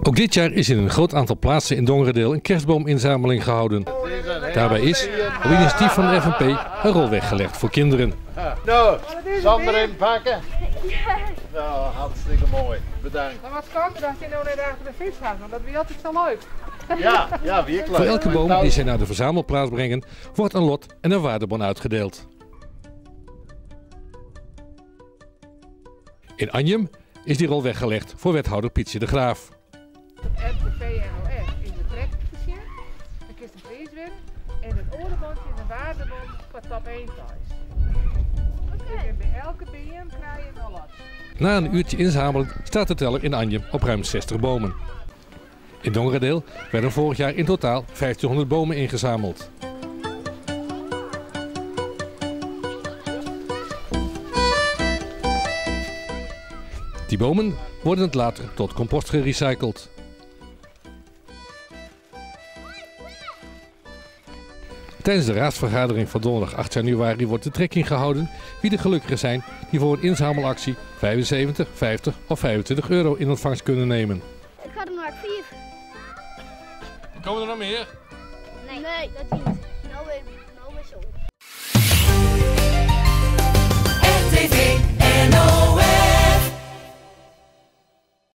Ook dit jaar is in een groot aantal plaatsen in Dongeradeel een kerstboominzameling gehouden. Daarbij is, op initiatief van de FNP, een rol weggelegd voor kinderen. Nou, Sander inpakken? Nou, hartstikke mooi. Bedankt. Maar wat kan er dat je nou net achter de fiets gaat, want dat is altijd zo leuk. Ja, ja, weer Voor elke boom die zij naar de verzamelplaats brengen, wordt een lot en een waardebon uitgedeeld. In Anjum is die rol weggelegd voor wethouder Pietje de Graaf. Het MTVNOS is de trekkertje, dan kun je de prijs winnen. En het orenbandje is een waardebon voor top 1 thuis. Dus en bij elke BM krijg je een lot. Na een uurtje inzamelen staat de teller in Anjum op ruim 60 bomen. In Dongeradeel werden vorig jaar in totaal 1500 bomen ingezameld. Die bomen worden later tot compost gerecycled. Tijdens de raadsvergadering van donderdag 8 januari wordt de trekking gehouden wie de gelukkigen zijn die voor een inzamelactie 75, 50 of 25 euro in ontvangst kunnen nemen. Ik ga er maar 4. Komen er nog meer? Nee, nee, dat niet. Nou weer, nou weer zo.